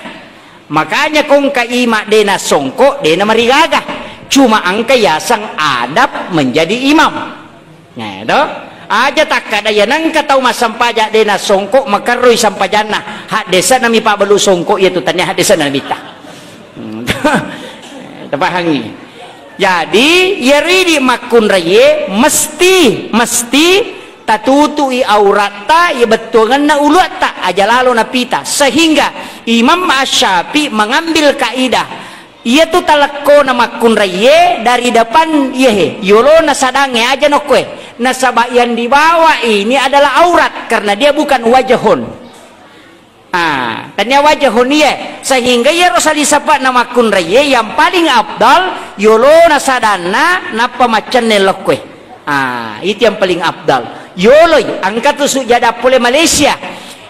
Makanya kongka ima de nasongko, de namarigaga. Cuma engka yaseng adab menjadi imam. Nah, to? Aja takkada iya nengka tau massempajang de nasongko, makerroi sempajanna. Haddese'na mi pabbalu songko iya tu, tania haddese'na Nabitta. Hmm. Tapahangi. Jadi, iyaro idi makkunraie mesti, mesti tatutui auratta, iya bettuangenna uluatta, aja lalo napita. Sehingga Imam Asy-Syafi'i mengambil kaidah, iyatu talekkona makkunraie dari depan iyehe, yolona sadangnge aja nokkoe. Nasaba yang dibawa ini adalah aurat, karena dia bukan wajahun. Ah, tania wajahun iye, sehingga iyaro salisapa'na makkunraiye yang paling afdal, yolona sadanna, nappa maccenne lokkoe. Ah, itu yang paling afdal. Yoloi, engka tu sujada pole Malaysia.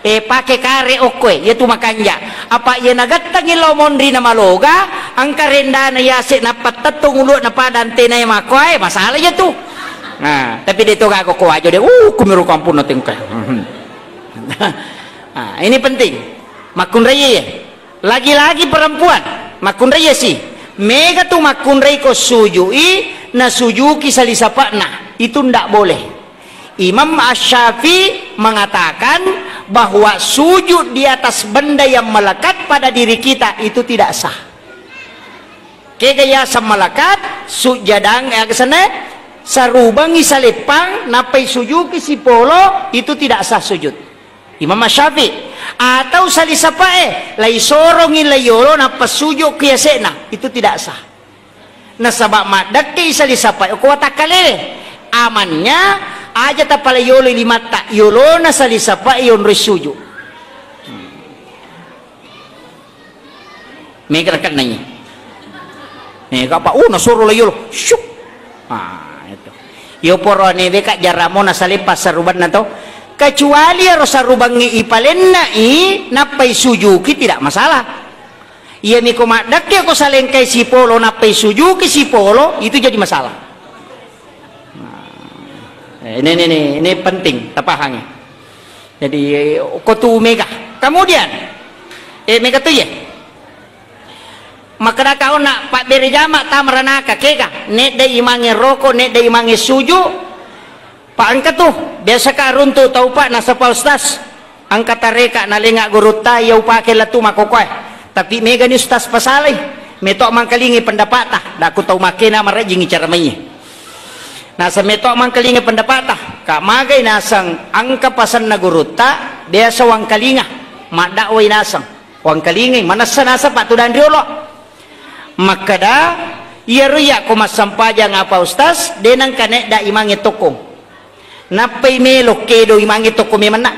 Eh, pake kare okkoe, iya tu makanja. Apa iya nagattangi lao monri na maloga, engka rendana yase nappa tettong ulu'na pada antenae makkoe, masalah iya tu. Nah, tapi de to gaga ko wajo de, uh, kumiro kampung na tengka. Ah, ini penting. Makkunraiye. Lagi-lagi perempuan, makkunraiye si. Mega tu makkunrai ko sujui, na sujuki salisapa'na. Itu ndak boleh. Imam Asy-Syafi'i mengatakan bahwa sujud di atas benda yang melekat pada diri kita itu tidak sah. Kega yaseng melekat, sujadang, eh, aga senna, sarubangi saleppang, nappai sujuki sipolo, itu tidak sah sujud. Imam Syafi'i. Atau salisapae, lai sorongi lai yolo, nappa suju ki yase'na, itu tidak sah. Nasaba maddekke salisapae ko watakkalewe. Amannya, aja tapale yolo limatta, yolona salisapae yonroi suju. Mega rekenna iye. Mega apa? Uh, nasoro la yolo. Syuk. Ah, itu. Yo poro ane beka jaramo na sale passarubanna to. Kecuali ero sarubangngi ipalenna i, nappai sujuki tidak masalah. Iya miko maddekke ko salengkai sipolo, nappai sujuki sipolo, itu jadi masalah. Nah, eh, ini, ini, ini, ini penting tapahangi. Jadi, eh, ko tu mega. Kemudian, eh, mega tu iye. Makkeda kaonna pabbere jama tama ranaka kega, nedda imangnge roko, nedda imangnge suju. Pa engka tu, biasa ka runtu tau pa nasaba ustaz. Engka tareka nalenga gurutta iya upake lettu makkokoe. Tapi mega ni ustaz pasalai. Meto mangkalingi pendapata, dakku tau makkena marajingi cara maiye. Naseng meto mangkalinga pendapata, ka magai naseng engka pasenna gurutta, biasa wangkalinga, maddakwai naseng, wangkalingai, manessa naseng pattudanri olo. Makkeda, iyaro iya ko massempajang apa ustaz, de nengka nedda imangnge tokkong. Nappai melo kedo imangnge tokkong memenna.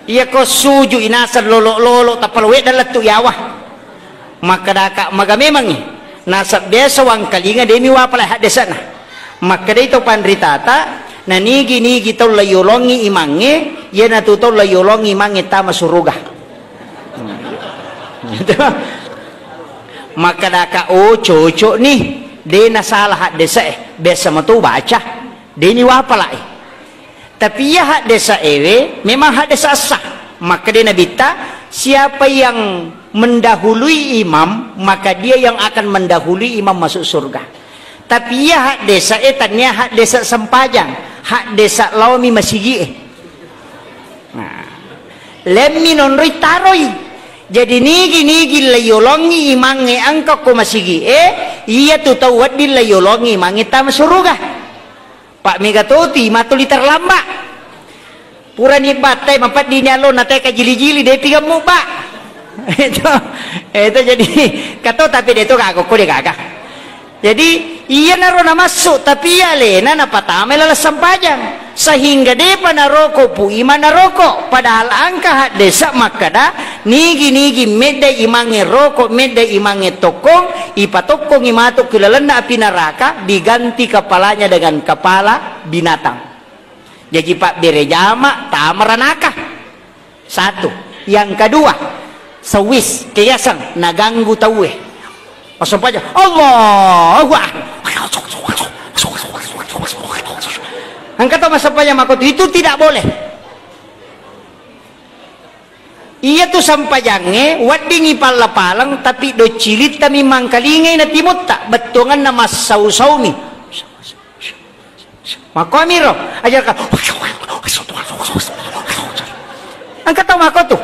Iya ko suju inaseng lolo-lolo, tappa lo wedda lettu yawa. Makkedaka, maga memangngi. Nasab biasa wangkalinga demi wapala haddese'na. Makkedai to panritata, nanigi-nigi tau la yolongi imangnge, iyanatu tau la yolongi imangnge tama suruga. Makkedaka, oh, cocok ni, de nasalah haddese'e, biasa mato baca, deni wapalai. Tapi iya haddesa ewe memang haddesa sah. Makkeda Nabitta, siapa yang mendahului imam, maka dia yang akan mendahului imam masuk surga. Tapi iya haddesa e tania haddesa sempajang, haddesa laomi masigi e. Nah, lemmi nonroi taroi. Jadi nigi-nigi la yolongi imangnge engka ko masigi e, iya tu tau wedding la yolongi imangnge tama suruga. Pak mega toti matuli terlambat. Purani battai mapeddini allo na teka jili-jili depi gemmu, Pak. Itu, itu jadi kato tapi de to gaga ko de gaga. Jadi iyanaro namassu tapi iya alena napatama laleng sempajang sehingga depa naroko pu imang naroko padahal engka haddesa makkeda nigi-nigi medda imangnge roko medda imangnge tokkong ipatokkongi matu ki lalenna api neraka diganti kepalanya dengan kepala binatang. Jaji pabbere jama tama ranaka. Satu. Yang kedua, sewis keyaseng naganggu tauwe. Massempajang, Allahu Akbar. Engka to massempajang makotu itu tidak boleh. Iya tu sempajangnge weddingi palla-paleng tapi doccilittami mangkalingai na timutta bettuanganna massau-saumi. Makkuamiro, ajarka. Engka tau makko tu.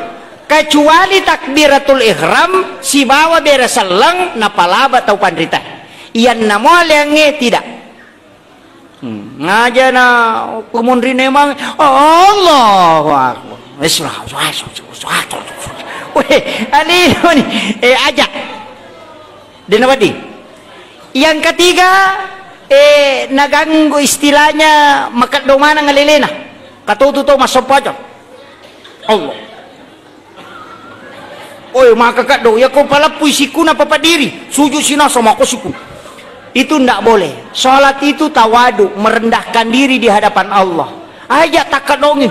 Kecuali takbiratul ihram sibawa bere selleng napalaba tau panrita. Iyanna mo aleangnge tidak. Hmm. Ngajana kumunrine mang Allahu Akbar. Weh, alino ni. Eh, aja. Dena wedding. Yang ketiga, Eh, naganggu istilahnya makeddo maneng alelena. Katotu to massempajang. Allah. Oi, maka keddo, ya ko paleppui sikuna papadiri, sujud sinasa mako siku. Itu ndak boleh. Salat itu tawadu, merendahkan diri di hadapan Allah. Aja takedongi.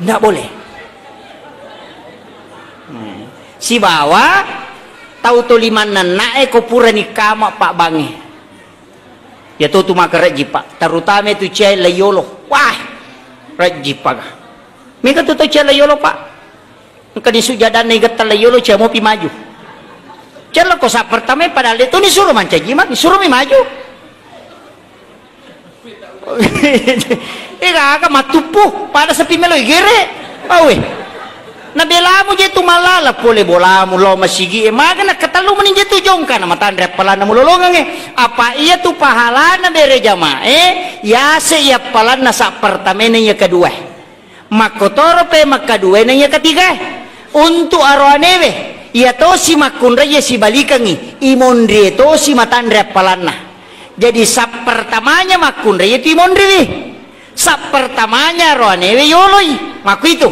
Ndak boleh. Hmm. Sibawa tau to limanna na'e ko purani kama pabbangnge. Iya to tu maka rejji, Pak. Terutama tu cia la yolo. Wah, rejji paga. Mega tu to cia la yolo, Pak. Engka di sujadanna igetta la yolo, cia mopi maju. Cella ko sa pertama padahal itu ni suruh mancaji, Mak. Suruh mi maju. Eh, gaga matuppu, pada sepi melo igere. Awe. Nabelamu je tu malala pole bolamu lao masigi e, maga nakatellu meni je tu jongka na matanre appalanna mulolongang e. Apa iya tu pahalana bere jamae, yase iya appalanna sa pertamena iya kedua. Makkotoro pe makkaduena iya ketiga. Untuk aroanewe, iya tosi makkunrai iya sibalikengi, imonrie tosi matanre appalanna. Jadi sa pertamanya makkunrai iya tu imonriwi. Sa pertamanya aroanewe yoloi. Makku itu.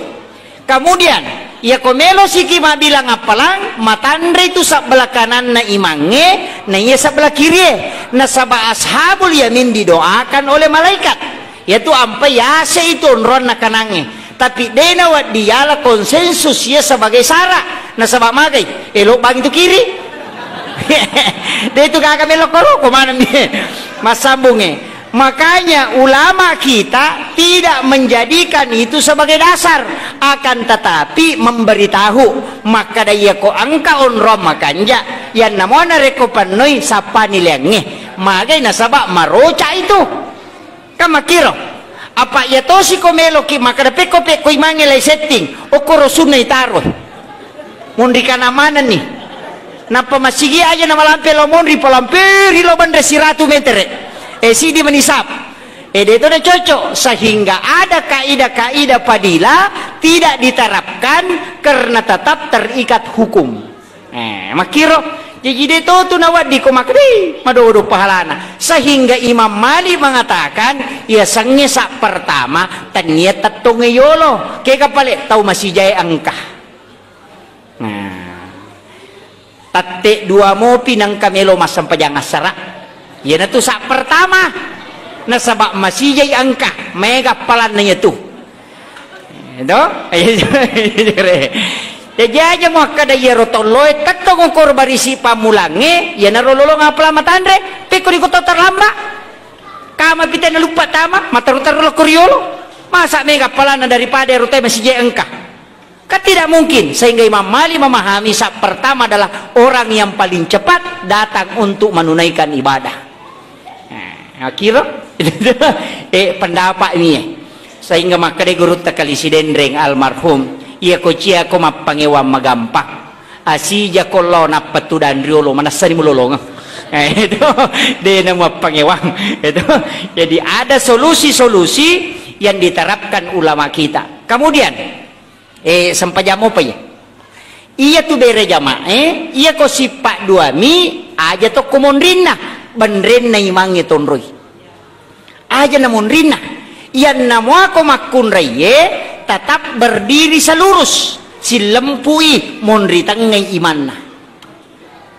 Kemudian, iya ko melo siki mabilang appalang, matanre itu sabbelah kananna imangnge, na iya sabbelah kirie. Nasaba ashabul yamin didoakan oleh malaikat. Yatu ampai yase itu onronna kanangnge. Tapi de nawedding yala konsensus iya sebagai sara. Nasaba magai, elo bang itu kiri. De itu gaga melo koro, ko maneng mi. Massambungnge. Makanya ulama kita tidak menjadikan itu sebagai dasar, akan tetapi memberitahu, makkada iya ko engka onrong makanja, yanna mona rekko pennoi sappani leangnge. Magai nasaba maroca itu. Kan makkiro. Apa iya tosi ko meloki makkada pekko-pekko imangnge lai setting, okkoro sunna itaro. Monri kana manenni. Nappa masigi aja na malampe lao monri, palamperi lao benre siratu metere. Eh, sidi menisap. Eh, de to na cocok. Sehingga ada kaidah-kaidah fadilah tidak diterapkan karena tetap terikat hukum. Eh, makkiro. Jaji de to tu nawedding ko makkeda, "Ih, madodo pahalana." Sehingga Imam Malik mengatakan, iya sengnge sa pertama, tennia tettongnge yolo. Kega pale tau masijae engka. Nah. Tette dua mopi nengka melo massempajang assara. Iyanatu sa pertama. Nasaba masijai engka, maega appalanna iyatu. Edo? Jaji aja muakkeda iyaro tolloe tettong okoro barisi pammulangnge, iyanaro lolong appalang matanre, pekko ri koto terlambat. Kama pite naluppa tama, mataru-taru lokko riolo. Masa mega appalanna daripada ero te masijai engka. Kan tidak mungkin, sehingga Imam Malik memahami sa pertama adalah orang yang paling cepat datang untuk menunaikan ibadah. Nah, akhirnya, eh, pendapat ini, sehingga makkeda gurutta Kali Sidenreng almarhum, iya ko cia ko mappangewang magampang, asija ko lao nappa tudang riolo, manassani mulolongeng. Eh, itu, de na mappangewang. Itu. Jadi ada solusi-solusi yang diterapkan ulama kita. Kemudian, Eh, sempajang mopa iya. Iya tu bere jamae, iya ko sippa duami, aja tokko monrinna, benrenna imangnge tonroi. Aja na monrinna. Iyanna muako makkunraie, tetap berdiri selurus, sillempui monri tengngai imanna.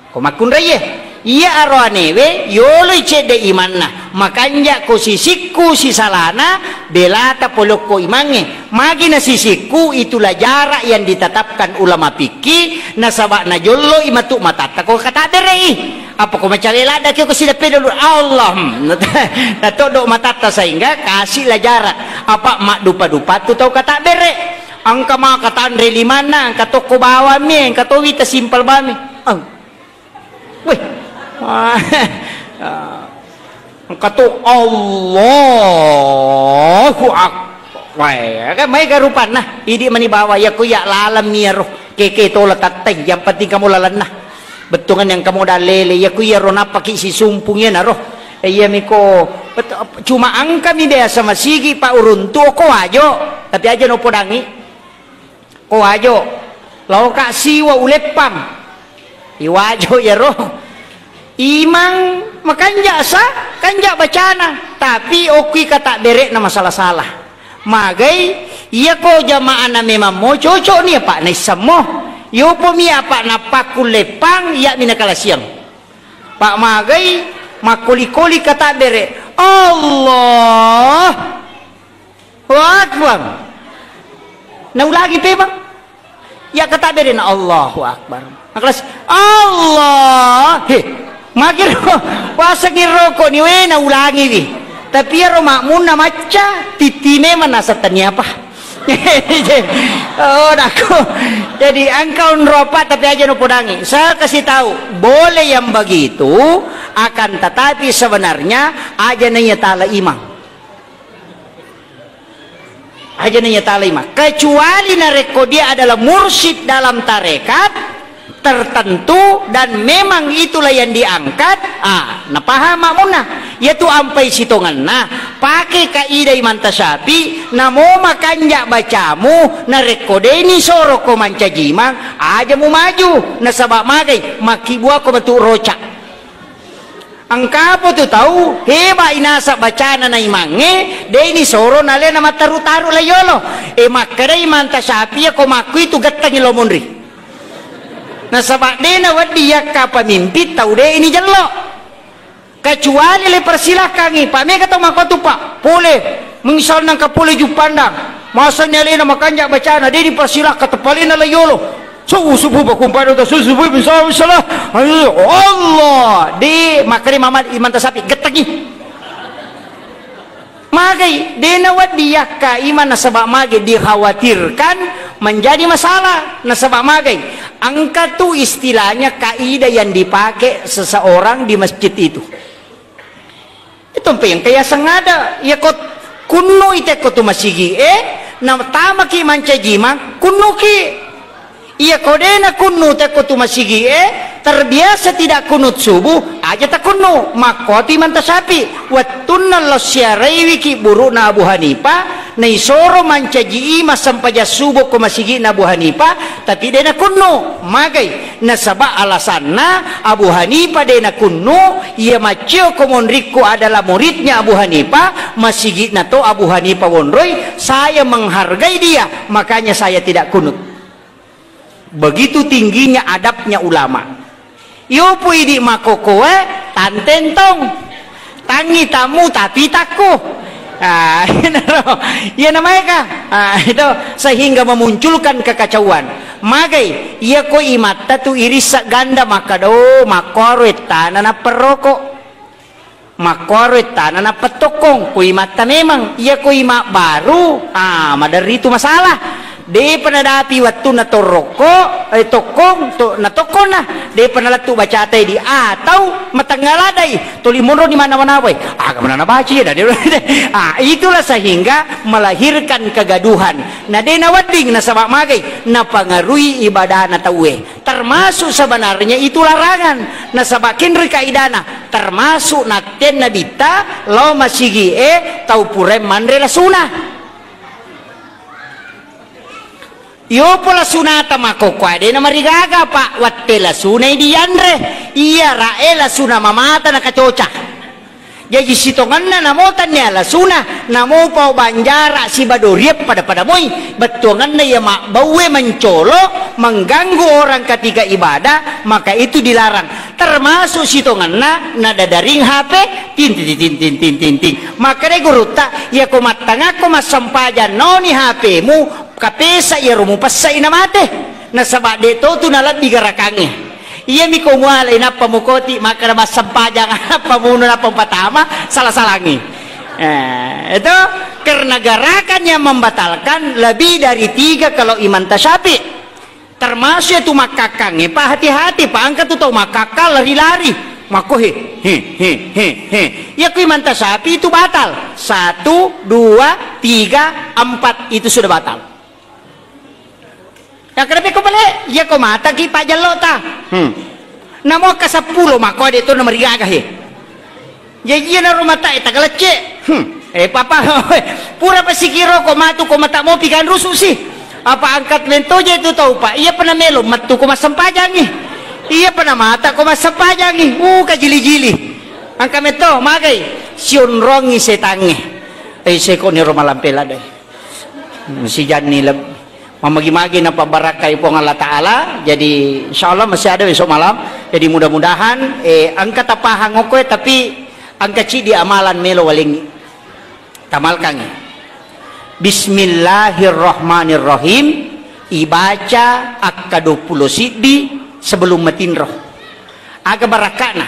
Ko makkunraie, iya aroanewe yoloi cedde imanna, makanja ko sisikku sisalana, belata polokko imangnge. Magi na sisikku, itulah jarak yang ditetapkan ulama fikih, nasaba najollo i matu matatta ko katabbere'i. Apa ko macawe ladda ki ko sideppe dulu, Allah, hmm, natoddo matatta sehingga kasih lah jarak. Apa maddupa-dupa tu tau katabbere. Engka maka tanre limanna, engka tokko bawammi, engka towi tasimpel bami. Eng. Weh. Engka tu Allahu Akbar. Wah, kan maega rupanna. Idi mani bawa, iya ku iya laleng mi iyaro. Keke tola tattai, yang penting kamu lalenna. Bettuangan yang kamu dalele, iya ku iyaro nappaki sisumpung iyanaro. Eh, iya miko, bet-, cuma engka mi biasa masigi pa uruntu ko Wajo, tapi aja no podangi. Ko Wajo, laoka siwa uleppang. I Wajo iyaro. Imang makanja sa, kanja bacana, tapi okki kata bere'na masala-sala. Magai, iyako jamaahna memang mo cocok ni apa naissammo. Yopomi apa napakkulle pang, iya mi nakalasiang. Pak magai, makkoli-koli kata bere. Allah. Allahu Akbar. Naulangi pe, Bang. Ya, kata bere na Allahu Akbar. Nakelas, Allah. He, makiro, wasengi rokok ni, we, naulangi wi. Tapi iyaro makmunna macca, titi memang nasa tania apa. Oh, dako. Jadi, engka onro apa, tapi aja no podangi. Saya kasih tahu, boleh yang begitu, akan tetapi sebenarnya aja nanya tala imang. Aja nanya talima. Kecuali narekko dia adalah mursyid dalam tarekat tertentu dan memang itulah yang diangkat, ah, napaham makmunna. Yatu ampai sitonganna, pake kaidah Imam Tasyafi, namo makanja bacamu, narekko deni soroko mancaji imang, aja mu maju, nasaba magai, makkibuako matu rocak. Engkapo tu tau heba inasa bacana na imangnge, deni soro nalena mattaru-taru la yolo. E, makkedai Imam Tasyafi, ko makku itu gettengi lo monri. Nasaba dena wedding yakka pemimpin tau de ini jello. Kecuali le persilahkangi, Pak, mega tau makko tu, Pak. Pole, misalna engka pole Juppandang. Masani alena makanja bacana, de dipersilahkan tepalena la yolo. Subuh, subuh, bakumpai dota, subuh, subuh, bisa, bisa lah. Ayo, Allah. Di, makanya Mama Imam Tasapi, getengi. Magai, dena wedding yakka imang nasaba magai dikhawatirkan menjadi masalah. Nasaba magai, engka tu istilahnya kaidah yang dipakai seseorang di masjid itu. Itu mpe engka yaseng ada, iya ko kunnu itekko tu masigi e, na tamaki mancaji imang, kunnuki. Iya ko dena kunnu tekko tu masigi e, terbiasa tidak kunut subuh, aja takunnu, makko tu Imam Tasyafi. Wettunna lo siaraiwiki burukna Abu Hanifah, naisoro mancaji imang sempajang subuh ko masigina Abu Hanifah, tapi dena kunnu, magai. Nasaba alasanna Abu Hanifah de nakunnu, iya maccio ko monrikku adalah muridnya Abu Hanifah, masigi'na to Abu Hanifah wonroi, saya menghargai dia, makanya saya tidak kunut. Begitu tingginya adabnya ulama. Yopo idi makokoe, tantentong. Tangi tamu tapi takku. Ah, iya naro. Iya namae ka. Ah, itu sehingga memunculkan kekacauan. Magai, iya ko imatta tu irissa ganda makkada, oh, makkoro ettana napperroko. Makkoro ettana nappettokong. Ko imatta memang, iya ko ima baru, ah, maderri tu masalah. Depa nadapi wettunna torrokko, eh, tokkong, to, natokkonna. Depa nalettu bacata di atau matengnga ladai. Tuli monro ni mana-mana, woi. Aga mana nabaca ya, dadi. Ah, itulah sehingga melahirkan kegaduhan. Na de nawedding nasaba magai, napangarui ibadana tauwe. Termasuk sebenarnya itu larangan. Nasaba kenri kaidana, termasuk natten nabitta, lao masigi e, tau purae manre lasuna. Yopo lasunata makkokkoe de namarigaga, Pak, wette lasunai dianre. Iya rae lasuna mamata nakacoca. Jaji sitongenna namo tannia lasuna, namo pao banjara siba doriep pada-pada moi. Bettuangenna iya mabbaue mencolo, mengganggu orang ketika ibadah, maka itu dilarang. Termasuk sitongenna nadadaring H P, ting, ting, ting. Makkedai gurutta, iya ko mattangakko massempajang noni H P-mu, kapesa iyaro mupessai namate. Nasaba de to tu nalebbi garakangnge. Iyami ko mualai nappa mukoti makkeda massempajang, nappa muno, nappa mupatama, sala-salangi. Eh, itu karena gerakan yang membatalkan lebih dari tiga kalau Imam Tasyafi. Termasuk itu makkakkangnge, Pak, hati-hati, Pak, engka tu tau makkakkang lari-lari. Makko he, he, he, he, he. Ya ku Imam Tasyafi itu batal. Satu, dua, tiga, empat, itu sudah batal. Yang kenapa ko balik? Ya ko mata ki Pak Jallo ta. Hmm. Namo ka seppulo makko de to nomor gaga he. Jaji iyana rumah tak, eh, tagalecce. Hmm. Eh, papa, pura pasikiro ko matu ko mata mopi kan rusu si. Apa angkat mentoje tu tau, Pak? Iya pernah melo, matu ko massempajang ni. Iya pa namata ko massempajangi, uh, kajili-jili. Engka metto magai, sionrongi setangnge. Eh, seko niro malampela deh. Hmm, sijanni lebbi. Mamagi-magi napabbarakkai Puang Allah Ta'ala. Jadi, insya Allah masih ada besok malam. Jadi, mudah-mudahan, eh, engka tapahang okkoe, tapi engka cidi amalan melo walengi. Tamalkangi. Bismillahirrahmanirrahim. Ibaca akka dua puluh siddi sebelum matinro. Aga barakka'na?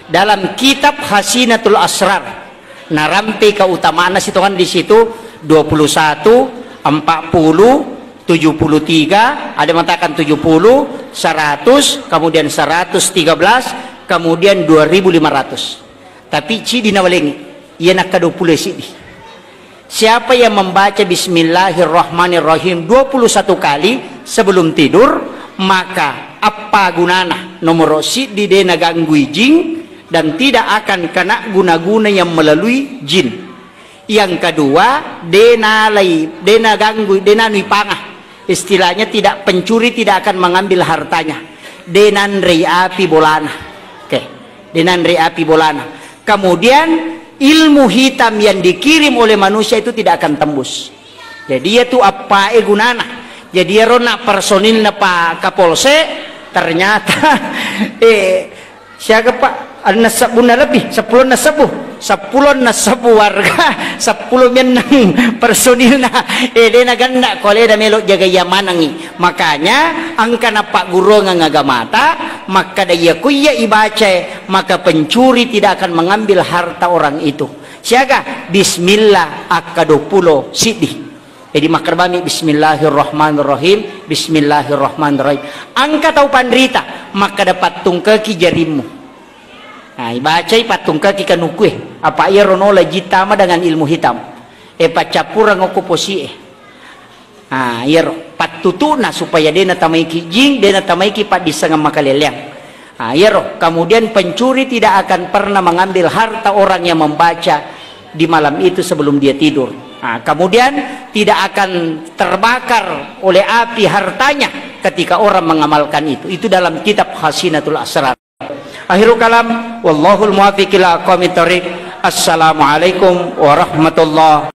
Dalam kitab Hasinatul Asrar, narampe keutamaanna sitongan di situ, dua puluh satu, empat puluh, tujuh puluh tiga, ada mengatakan tujuh puluh, seratus, kemudian seratus tiga belas, kemudian dua ribu lima ratus. Tapi cidi nawalengi, iya nakka dua puluh siddi. Siapa yang membaca Bismillahirrahmanirrahim dua puluh satu kali sebelum tidur, maka apa gunana? Nomor siddi, de naganggui jin dan tidak akan kena guna-guna yang melalui jin. Yang kedua, de nalai, de naganggui, de nanui panga. Istilahnya tidak, pencuri tidak akan mengambil hartanya. De nanrei api bolana. Oke. De nanrei api bolana. Kemudian ilmu hitam yang dikirim oleh manusia itu tidak akan tembus. Jadi, iya tu appae gunana. Jadi, iyaro na personilna Pak Kapolsek, ternyata, eh, siaga, Pak? Enneng sebbunna lebbi, seppulo enneng sebbu. Seppulo enneng sebbu warga, seppulo menneng personilna. Eh, de naganna ko aleda melo jaga iya manengi. Makanya, engka nappagguruangeng agamata, makkada iya ku iya ibacae, maka pencuri tidak akan mengambil harta orang itu. Siaga, bismillah akka dua puluh siddi. Jadi, makkerbami, "Bismillahirrahmanirrahim, bismillahirrahmanirrahim." Engka tau panrita, makkada, "Pattungkeki jarimmu." Nah, ibacai, "Pattungkeki kanukue." Apa iyaro nola jittama dengan ilmu hitam. E, paccappureng okko posie. Ah, iyaro pattutu'na supaya de natamaiki jing, de natamaiki paddissengeng makaleleang. Ah, iyaro. Kemudian pencuri tidak akan pernah mengambil harta orang yang membaca di malam itu sebelum dia tidur. Ah, kemudian tidak akan terbakar oleh api hartanya ketika orang mengamalkan itu. Itu dalam kitab Hasinatul Asrar. Akhirul kalam, wallahul muwaffiq ila aqwamit thariq. Assalamualaikum warahmatullahi